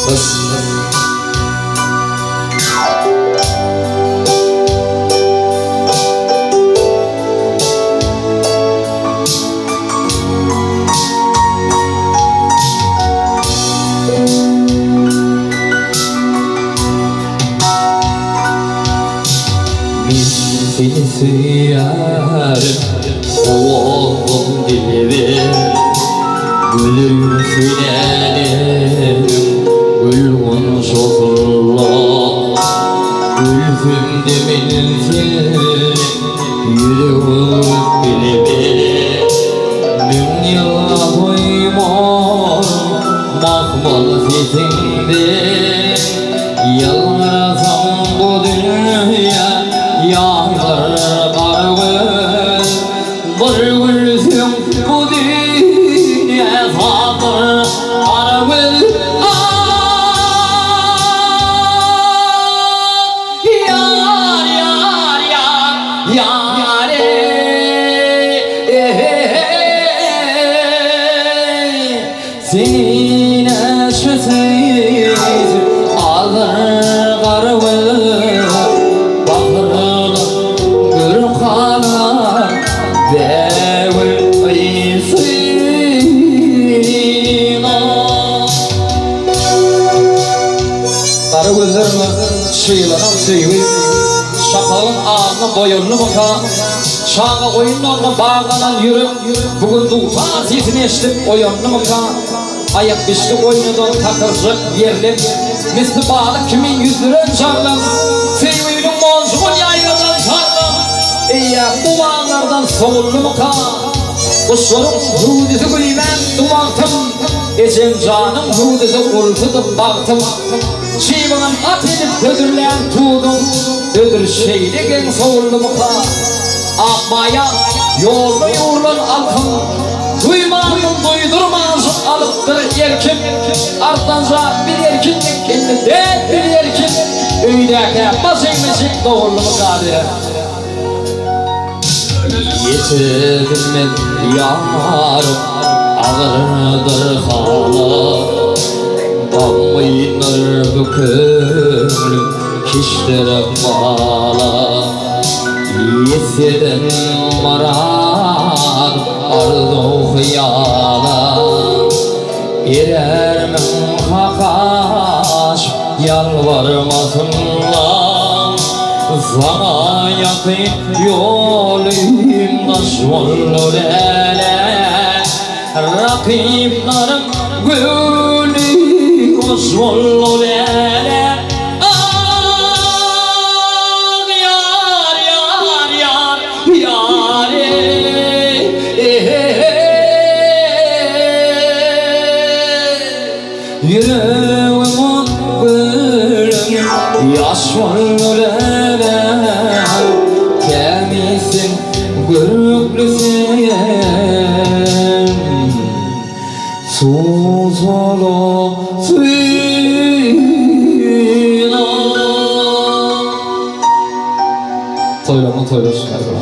Men seni söýýärin, owadan dilber, Gülüm senäniň gül gunçasynda. Ölsem-de men senden ýüz öwürip bilmen, Müň ýyla doýmaryn mahmal sesiňden. Ýylgyrsaň bu dünýä ýaýylar gara göz, Bir gülseň bu dünýä satyr gara göz. Ah, ýar, ýar, ýar, ýar eý, Seni näçe söýsem azdyr Garagöz Bahyrylyk gür galar bägül ysyna. Gara gözleriňe çyglanan söýgi Şapagyň agyna boýaldymyka? Çaga oýunlaryna baglanan ýürek Bu gün dutar sesini eşidip oýandymyka? Aýak bişdi oýnadan takyrjak ýerlem, Misli balyk kimin ýüzdüren jarlam, Söýgüniň monjugyny ýaýradan tarlam, Eýýäm bu baglardan sowuldymyka? Guşlaryň hüwdüsi güýmäpdi wagtym, Ejem janyň hüwdüsi gulsudy bagtym. Çybyňam at edip hödürlän tuduň, Hödür şeýle geň sowuldymyka? Akmaýa ýolda ýugrulan alkym, Duýmandym, duýdurmanjyk alypdyr erkim. Arslanja biz erkindik, indi däl biz erkin, Öýdäkä baş egmejek dogrulymy gadyr. Ýetebilmez ýarym agyrdyr hala, Gamgyndyr bu köňlüm kişdir ykbala. Ýetseden myrat arzuw-hyýala, Erermiň Hakaş ýalbarmasynlar. Saňa ýakyn ýolum daş boldy läle, Rakyplaryň göwni hoş boldy läle. Ah, ýar, ýar, ýar, ýar, eý, Ýüregim ot gülüm, ýaş boldy läle, Tämizsin, görklüsin, Suw-sala syna. Toýlaryňyz toýlar olsun her zaman.